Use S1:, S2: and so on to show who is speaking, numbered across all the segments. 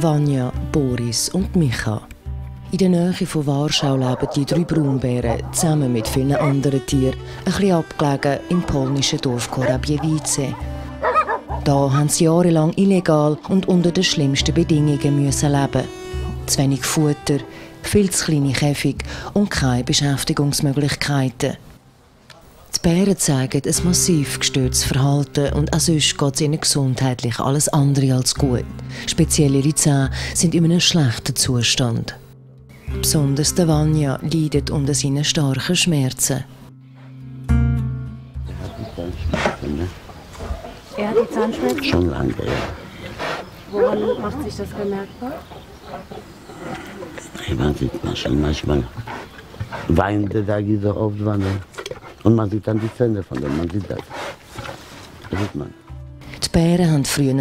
S1: Vanja, Boris und Micha. In der Nähe von Warschau leben die 3 Braunbären zusammen mit vielen anderen Tieren, ein bisschen abgelegen im polnischen Dorf Korabiewice. Da haben sie jahrelang illegal und unter den schlimmsten Bedingungen müssen leben. Zu wenig Futter, viel zu kleine Käfige und keine Beschäftigungsmöglichkeiten. Die Bären zeigen ein massiv gestörtes Verhalten und auch sonst geht es ihnen gesundheitlich alles andere als gut. Speziell ihre Zähne sind in einem schlechten Zustand. Besonders der Vanja leidet unter seinen starken Schmerzen.
S2: Er hat die Zahnschmerzen?
S3: Schon lange, ja.
S2: Woran macht sich das bemerkbar?
S3: Man sieht manchmal weint da so oft wandern. Und man sieht dann die Zähne von dem, man sieht das. Das sieht man.
S1: Die Bären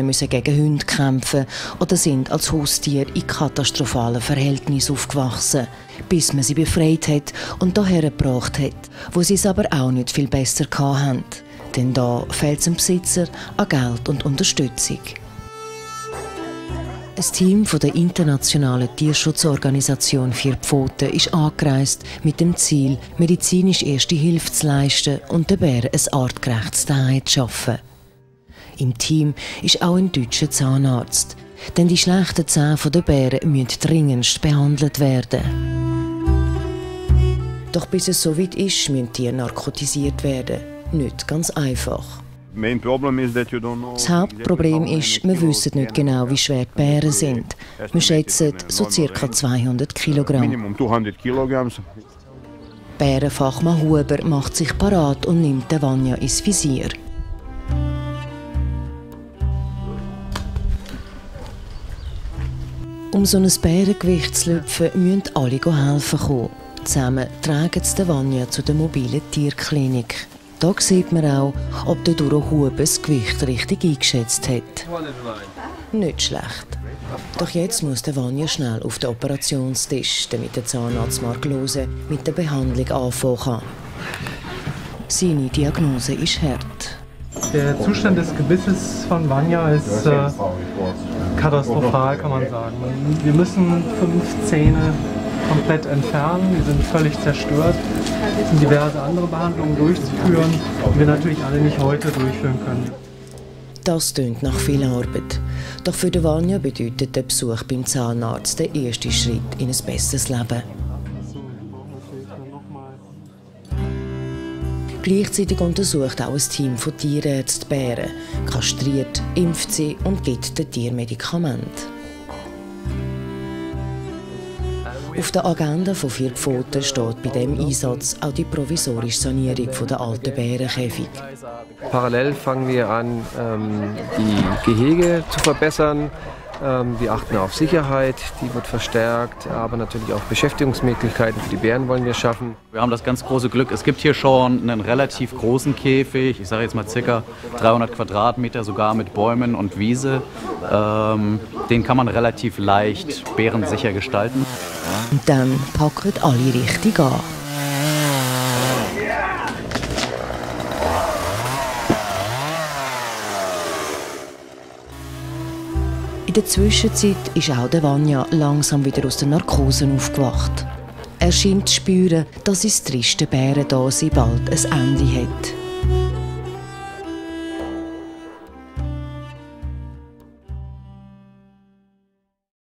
S1: mussten früher gegen Hunde kämpfen oder sind als Haustier in katastrophalen Verhältnissen aufgewachsen, bis man sie befreit hat und hierher gebracht hat, wo sie es aber auch nicht viel besser hatten. Denn da fehlt es dem Besitzer an Geld und Unterstützung. Ein Team von der internationalen Tierschutzorganisation Vier Pfoten ist angereist mit dem Ziel, medizinisch erste Hilfe zu leisten und den Bären ein artgerechtes Zuhause zu schaffen. Im Team ist auch ein deutscher Zahnarzt, denn die schlechten Zähne der Bären müssen dringendst behandelt werden. Doch bis es so weit ist, müssen die narkotisiert werden. Nicht ganz einfach. Das Hauptproblem ist, wir wissen nicht genau, wie schwer die Bären sind. Wir schätzen so ca. 200 Kilogramm. Bärenfachmann Huber macht sich parat und nimmt den Vanja ins Visier. Um so ein Bärengewicht zu lüpfen, müssen alle helfen kommen. Zusammen tragen sie den Vanja zu der mobilen Tierklinik. Da sieht man auch, ob der Duro Huber das Gewicht richtig eingeschätzt hat. Nicht schlecht. Doch jetzt muss der Vanja schnell auf den Operationstisch, damit der Zahnarzt Marklose mit der Behandlung anfangen kann. Seine Diagnose ist hart.
S4: Der Zustand des Gebisses von Vanja ist katastrophal, kann man sagen. Wir müssen 5 Zähne komplett entfernen, die sind völlig zerstört. Es sind diverse andere Behandlungen durchzuführen, die wir natürlich alle nicht heute durchführen können.
S1: Das klingt nach viel Arbeit. Doch für den Vanja bedeutet der Besuch beim Zahnarzt der erste Schritt in ein besseres Leben. Gleichzeitig untersucht auch ein Team von Tierärzten die Bären, kastriert, impft sie und gibt den Tieren Medikamente. Auf der Agenda von Vier Pfoten steht bei diesem Einsatz auch die provisorische Sanierung der alten Bärenkäfig.
S5: Parallel fangen wir an, die Gehege zu verbessern. Wir achten auf Sicherheit, die wird verstärkt, aber natürlich auch Beschäftigungsmöglichkeiten für die Bären wollen wir schaffen.
S6: Wir haben das ganz große Glück, es gibt hier schon einen relativ großen Käfig, ich sage jetzt mal ca. 300 Quadratmeter, sogar mit Bäumen und Wiese. Den kann man relativ leicht bärensicher gestalten.
S1: Und dann packen alle richtig an. In der Zwischenzeit ist auch der Vanja langsam wieder aus der Narkose aufgewacht. Er scheint zu spüren, dass ins triste Bärendasein bald ein Ende hat.